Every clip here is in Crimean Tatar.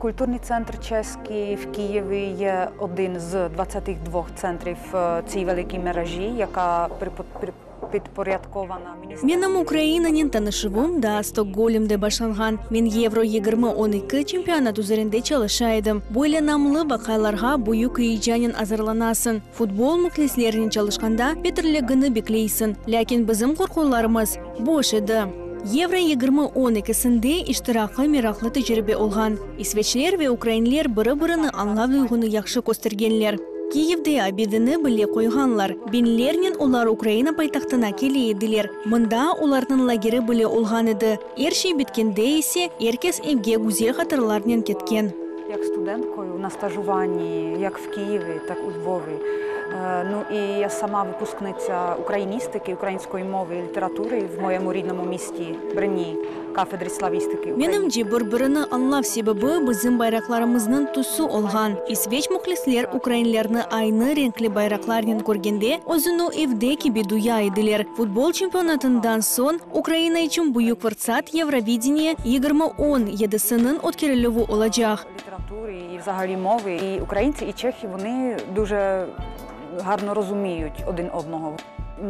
Культурний центр чеський в Києві є один з 22 центрів цій великій мережі, яка підпорядкована міністерству. Menim Ukrainanen tanışuvım daa Stokgolmde başlanğan. Men Yevro 2012 çempionat üzerinde çalışa edim. Böyle namlı vaqialarğa büyük eyecanen azırlanasıñ. Futbol mühlislerinen çalışqanda beterligini bekleysiñ. Lâkin bizim qorqularımız boş edi. Yevro 20 on ekisinde iştirakı meraqlı tecribe olğan. İsveçler ve ukrainler biri-birini añlav duyğunı yahşı köstergenler. Kiyevde abideni bile qoyğanlar. Biñlernen olar Ukraina paytahtına kele ediler. Mında olarnıñ lageri bile olğan edi. Er şey bitkende ise er kes evge güzel hatıralarnen ketken. Як студенткою на стажуванні як в Києві, так у Львові. Ну і я сама випускниця україністики, української мови і літератури в моєму рідному місті Брні, кафедри славістики. Menimce, bir-birini añlav sebebi bizim bayraqlarımıznıñ tüsü olğan. İsveç mühlisler ukrainlerni aynı renkli bayraqlarnen körgende özüni evde kibi duya ediler. Futbol çempionatından soñ Ukraina içün büyük fırsat Евровидение 20 17-siniñ ötkerilüvi olacaq. Літератури і взагалі мови. І українці, і чехи вони дуже гарно розуміють один одного.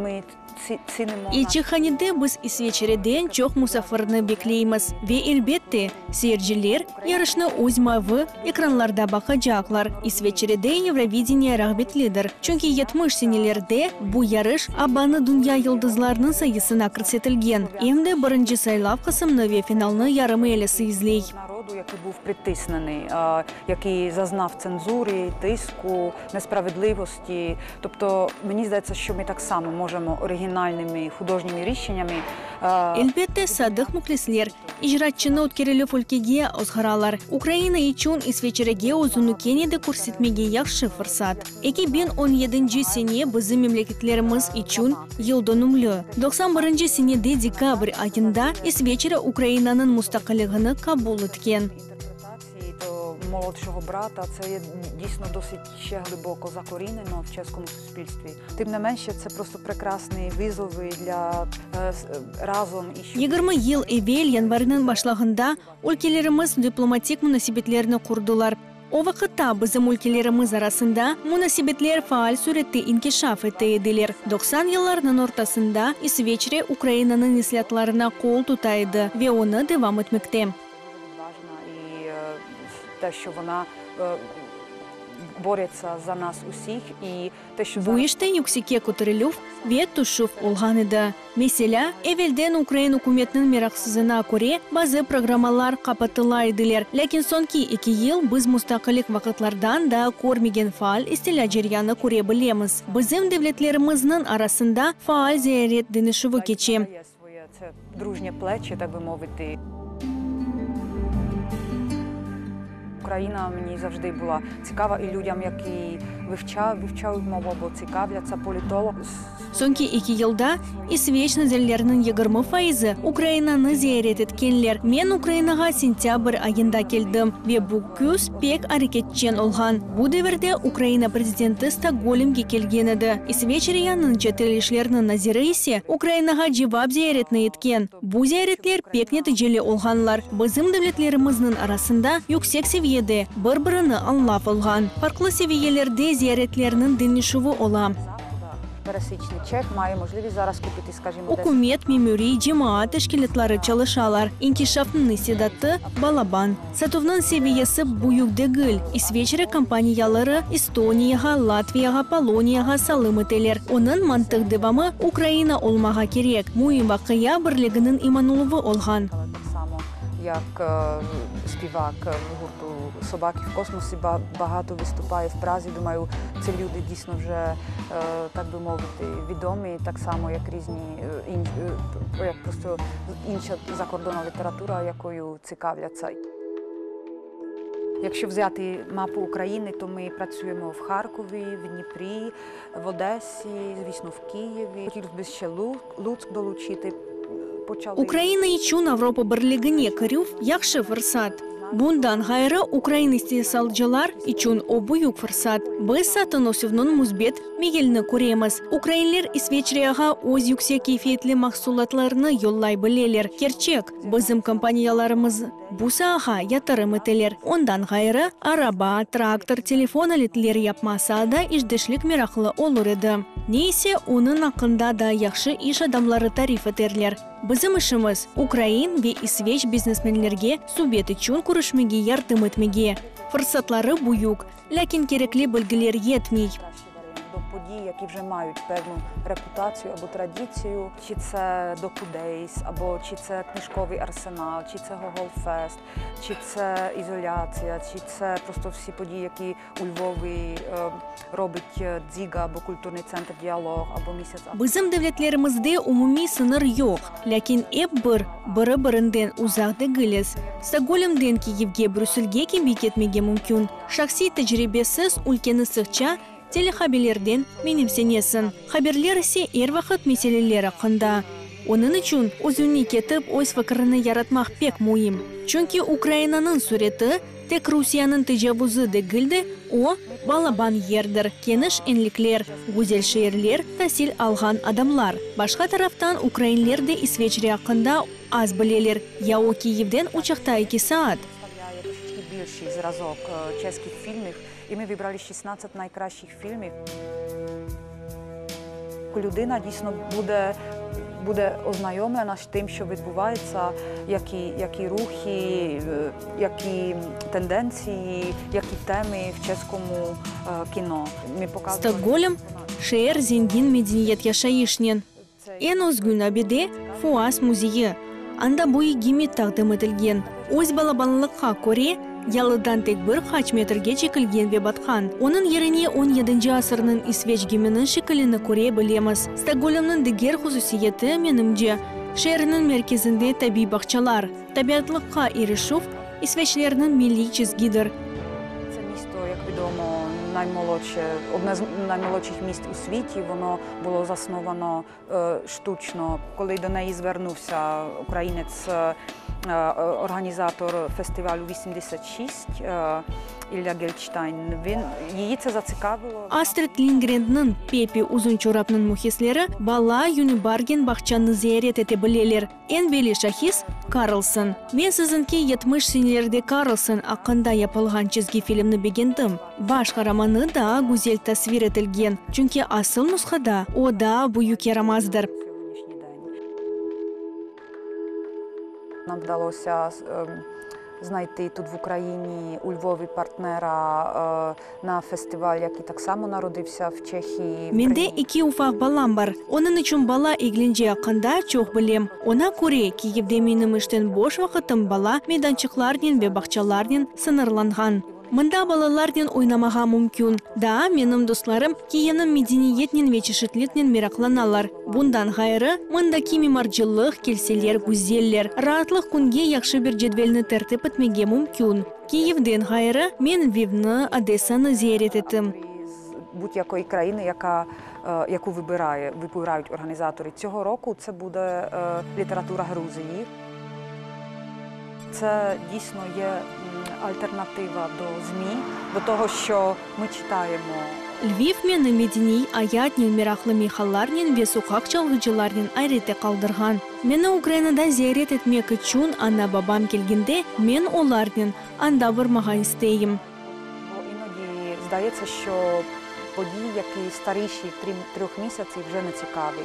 Ми ці- цінимо Elçihanede biz İsveçreden çoq musafirni bekleymiz. Ve elbette, seyirciler yarışnı öz mavı ekranlarda baqacaqlar. İsveçrede Евровидение rağbetlidir. Çünki 70 senelerde bu yarış ABBAnı dünya yıldızlarınıñ sayısına kirsetilgen. Em de birinci saylav qısımnı ve finalnı yarım ealisi izley. Народу, який був притиснений, який зазнав цензури, тиску, несправедливості. Тобто, мені здається, що ми так само можемо оригінальними художніми рішеннями Elbette, sadıq mühlisler icratçını ötkerilüv ülkege ozğaralar. Ukraina içün İsveçrege özüni kene de körsetmege yahşı fırsat. 2017 sene bizim memleketlerimiz içün yıldönümli. 91 senede dekabr ayında İsveçre Ukrainanıñ mustaqilligini qabul etken. Інтерпретації до молодшого брата це є дійсно досить ще глибоко закорінено в чеському суспільстві. Тим не менше, це просто прекрасні визови для разом і щоб 20 yıl evel yanvarniñ başlağında ülkelerimiz diplomatik munasebetlerni qurdılar. O vaqıtta bizim ülkelerimiz arasında munasebetler faal sürette inkişaf ete ediler. 90 yıllarnıñ ortasında İsveçre Ukrainanıñ islâatlarına qol tuta edi ve onı devam etmekte. Дуже відважна і те, що вона бореться за нас усіх, і те, що Bu зараз işte yüksekke köterilüv ve tüşüv olğan edi. Meselâ, evelden ukrain ükümetiniñ meraqsızlığına köre bazı programmalar qapatıla ediler. Lâkin soñki 2 yıl biz mustaqillik vaqıtlardan da körmegen faal ıstıla ceryanı köre bilemiz. Bizim devletlerimizniñ arasında faal ziyaret deñişüvi keçe. Дає своє це дружнє плече, так би мовити. Україна мені завжди була цікава і людям, які вивчають мову або цікавляться політолог. Soñki 2 yılda İsveç nazirleriniñ 20 faizi Ukrainanı ziyaret etkenler. Men Ukrainağa sentâbr ayında keldim ve bu küz pek areketçen olğan. Bu devirde Ukraina prezidenti Stokgolmge kelgen edi. İsveçreniñ çetel işleriniñ naziri ise Ukrainağa cevap ziyaretini etken. Bu ziyaretler pek neticeli olğanlar. Bizim devletlerimizniñ arasında yüksek seviyede bir-birini añlav olğan. Farqlı seviyelerde ziyaretlerniñ deñişüvi ola. Пересічний чех має можливість зараз купити, скажімо, десь Ükümet, memuriy, cemaat teşkilâtları çalışalar. İnkişafnıñ istidatı balaban. Satuvnıñ seviyesi büyük degil. İsveçre kompaniyaları Estoniyağa, Latviyağa, Poloniyağa salım eteler. Onıñ mantıq devamı Ukraina olmağa kerek. Müim vaqia birliginiñ imanıluvı olğan. Але так само, як співак гурту Собаки в космосі багато виступає в Празі. Думаю, це люди дійсно вже, так би мовити, відомі, так само, як різні як просто інша закордонна література, якою цікавляться. Якщо взяти мапу України, то ми працюємо в Харкові, в Дніпрі, в Одесі, звісно, в Києві. Хотілося б ще Луцьк долучити. Почали Ukraina içün Avropa Birligine kirüv yahşı fırsat. Bundan ğayrı, ukrain istisalcılar içün o büyük fırsat. Biz satın ösüvniñ müsbet meyilini köremiz. Ukrainler İsveçreyağa öz yüksek keyfiyetli mahsulatlarını yollay bileler. Kerçek, bizim kompaniyalarımız bu saağa yatırım eteler. Ondan ğayrı, araba, traktor, telefon aletleri yapma saada işdeşlik meraqlı olur edi. Ne ise, onıñ aqqında da yahşı iş adamları tarif eterler. Bizim işimiz, ukrain ve isveç biznesmenlerge subet içün körüşmege yardım etmege. Fırsatları büyük, lâkin kerekli bilgiler yetmey. До подій, які вже мають певну репутацію або традицію, чи це Docudays, або чи це Книжковий арсенал, чи це Гоголфест, чи це Ізоляція, чи це просто всі події, які у Львові робить Дзіга або культурний центр Діалог, або місяць. Bizim devletlerimizde umumiy sıñır yoq, lâkin ep bir biri-birinden uzaq degiliz. Stokgolmden Kiyevge, Brüsselge kibi ketmege mümkün. Şahsiy tecribesiz ülkeni sıqça telehaberlerden menimsenesiñ. Haberler ise er vaqıt meseleler aqqında. Onıñ içün özüñni ketip öz fikirini yaratmaq pek müim. Çünki Ukrainanıñ süreti tek Rusiyeniñ tecavuzı degil de, o, balaban yerdir, keniş enlikler, güzel şeerler, tasil alğan adamlar. Başqa taraftan, ukrainler de İsveçre aqqında az bileler, ya o Kiyevden uçaqta eki saat. Більший зразок чеських фільмів, і ми вибрали 16 найкращих фільмів. Людина дійсно буде, буде ознайомлена з тим, що відбувається, які, які рухи, які тенденції, які теми в чеському кіно. Ми показували Stokgolm şeer zengin medeniyet yaşayışnen. Eñ özgün abide, Fuas müzeyi. Anda büyük gemi taqdim etilgen. Öz balabanlıqqa köre, yalıdan tek bir qaç metrge çekilgen ve batqan. Onıñ yerine on yedinci asırnıñ isveç geminiñ şekilini köre bilemiz. Stokgolmnıñ diger hususiyeti, menimce, şeerniñ merkezinde tabiy bağçalar. Tabiatlıqqa irişüv, isveçlerniñ milliy çizgidir. Це місто, як відомо, наймолодше, одне з наймолодших міст у світі. Воно було засновано штучно. Коли до неї звернувся українець, організатор фестивалю 86 Ілля Гельштайн, він, її це зацікавило. Astrid Lindgrenniñ Peppi Uzunçorapnıñ mühlisleri bala Junibargen bağçanı ziyaret ete bileler. Eñ belli şahis, Karlsson. Men siziñki 70 senelerde Karlsson aqqında yapılğan çizgi filmni begendim. Baş qaramanı daa güzel tasvir etilgen, çünki asıl nusqada o daa büyük yaramazdır. Нам вдалося знайти тут в Україні, у Львові партнера на фестиваль, який так само народився в Чехії. Mende eki ufaq balam bar. Onıñ içün bala eglence aqqında çoq bilem. Oña köre, Kiyevde menim işten boş vaqıtım bala meydançıqlarnen ve bağçalarnen sıñırlanğan. Mında balalarnen oynamağa mümkün. Daa menim dostlarım Kiyevniñ medeniyetnen ve çeşitliknen meraqlanalar. Bundan ğayrı, mındaki mimarcılıq, kilseler güzeller. Raatlıq künge yahşı bir cedvelni tertip etmege mümkün. Kiyevden ğayrı, men Lvivni, Odessanı ziyaret ettim. З будь-якої країни, яка, яку вибирає, вибирають організатори. Цього року це буде література Грузії. Це дійсно є альтернатива до ЗМІ, до того, що ми читаємо. Lviv meni medeniy ayatnen, meraqlı mehanlarnen ve soqaq çalğıcılarnen ayrette qaldırğan. Meni Ukrainada ziyaret etmek içün ana-babam kelgende, men olarnen anda barmağa isteyim. Бо іноді здається, що події, які старіші трьох місяців, вже не цікаві.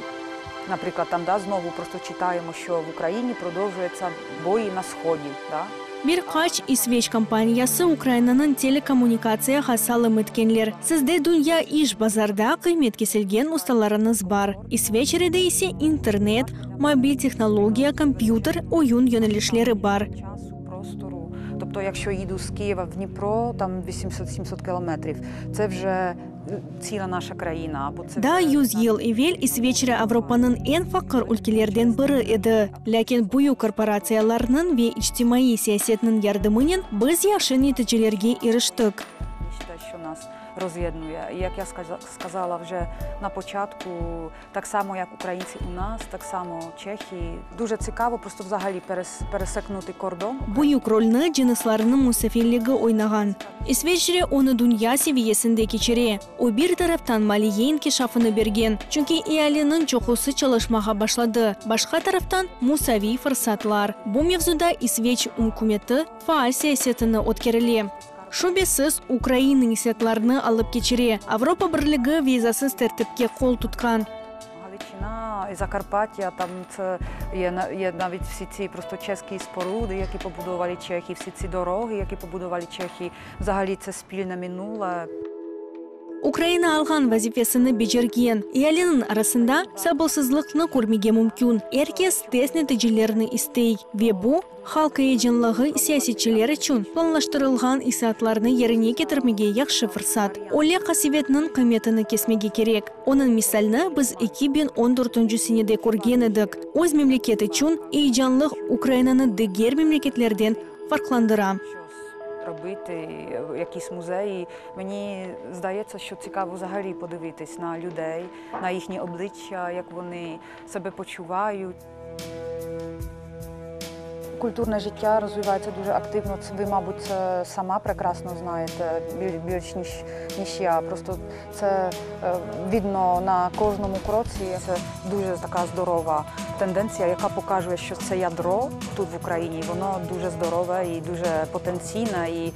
Наприклад, там, да, знову просто читаємо, що в Україні продовжуються бої на Сході. Да? Bir qaç isveç kompaniyası Ukrainanıñ telekommunikatsiyağa salım etkenler. Sizde dünya iş bazarda qıymet kesilgen ustalarıñız bar. İsveçrede ise internet, mobil tehnologiya, kompyuter, oyun yönelişleri bar. Часу, простору. Тобто, якщо їду з Києва в Дніпро, там 800-700 кілометрів, це вже ціла наша країна. Або це Daa вже yüz yıl evel İsveçre Avropanıñ eñ faqır ülkelerden biri edi. Lâkin büyük korporatsiyalarnıñ ve içtimaiy siyasetniñ yardımınen biz yahşı neticelerge iriştik. те, що нас. Роз'єднує. І як я сказала вже на початку, так само як українці у нас, так само чехи. Дуже цікаво просто взагалі пересекнути кордон. Büyük rolni cınıslarnıñ musafirligi oynağan. İsveçre onı dünya seviyesinde keçire. O, bir taraftan maliye inkişafını bergen, çünki ealiniñ çoqusı çalışmağa başladı, başqa taraftan, musaviy fırsatlar. Bu mevzuda İsveç ükümeti faal siyasetini ötkerile. Şübesiz, Ukraina islâatlarnı alıp keçire, Avropa Birligi vizasız tertipke qol tutqan. Галичина і Закарпаття, там це є навіть всі ці просто чеські споруди, які побудували чехи, всі ці дороги, які побудували чехи. Взагалі це спільне минуле. Ukraina alğan vazifesini becergen. Ealiniñ arasında sabırsızlıqnı körmege mümkün. Er kes tez neticelerni istey. Ve bu, halq eyecanlığı siyasetçiler içün planlaştırılğan islâatlarnı yerine ketirmege yahşı fırsat. Öyle qasevetniñ qıymetini kesmege kerek. Onıñ misalini biz 2014 senede körgen edik. Öz memleket içün eyecanlıq Ukrainanı diger memleketlerden farqlandıra. Робити якісь музеї. Мені здається, що цікаво взагалі подивитись на людей, на їхні обличчя, як вони себе почувають. Культурне життя розвивається дуже активно. Це ви, мабуть, це сама прекрасно знаєте більш ніж я. Просто це видно на кожному кроці. Це дуже така здорова тенденція, яка показує, що це ядро тут в Україні, воно дуже здорове і дуже потенційне, і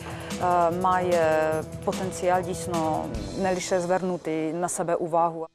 має потенціал дійсно не лише звернути на себе увагу.